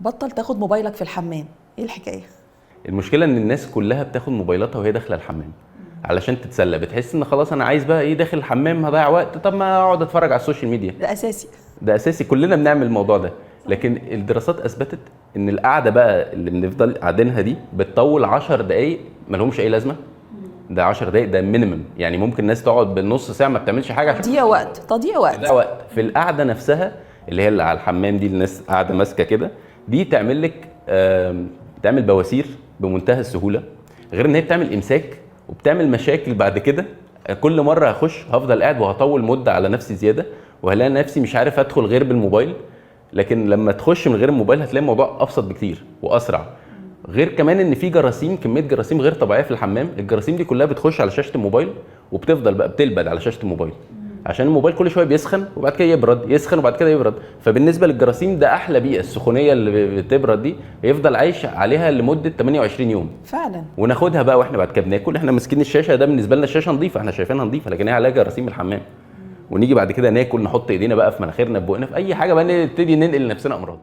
بطل تاخد موبايلك في الحمام، ايه الحكاية؟ المشكلة ان الناس كلها بتاخد موبايلاتها وهي داخله الحمام علشان تتسلى، بتحس ان خلاص انا عايز بقى ايه داخل الحمام هضيع وقت، طب ما اقعد اتفرج على ال social media. ده اساسي، ده اساسي، كلنا بنعمل الموضوع ده. لكن الدراسات اثبتت ان القعدة بقى اللي بنفضل قاعدينها دي بتطول 10 دقائق ما لهمش اي لازمه. ده 10 دقائق ده minimum، يعني ممكن الناس تقعد بالنص ساعة ما بتعملش حاجة عشان تضييع وقت، تضييع وقت، ده وقت في القعدة نفسها اللي هي اللي على الحمام دي، الناس قاعدة ماسكه كده، دي تعمل لك تعمل بواسير بمنتهى السهولة، غير ان هي بتعمل امساك وبتعمل مشاكل بعد كده. كل مرة هخش هفضل قاعد وهطول مده على نفسي زيادة، وهلاقي نفسي مش عارف ادخل غير بالموبايل. لكن لما تخش من غير الموبايل هتلاقي الموضوع ابسط بكتير واسرع. غير كمان ان في جراثيم، كمية جراثيم غير طبيعية في الحمام. الجراثيم دي كلها بتخش على شاشة الموبايل وبتفضل بقى بتلبد على شاشة الموبايل، عشان الموبايل كل شوية بيسخن وبعد كده يبرد، يسخن وبعد كده يبرد. فبالنسبه للجراثيم ده احلى بيئة، السخونيه اللي بتبرد دي يفضل عايش عليها لمدة 28 يوم فعلا. وناخدها بقى واحنا بعد كده بناكل، احنا ماسكين الشاشة، ده بالنسبة لنا الشاشة نظيفة، احنا شايفينها نظيفة، لكن هي عليها جراثيم الحمام. ونيجي بعد كده ناكل، نحط ايدينا بقى في مناخيرنا، في بقنا، في اي حاجة بقى، نبتدي ننقل لنفسنا امراض.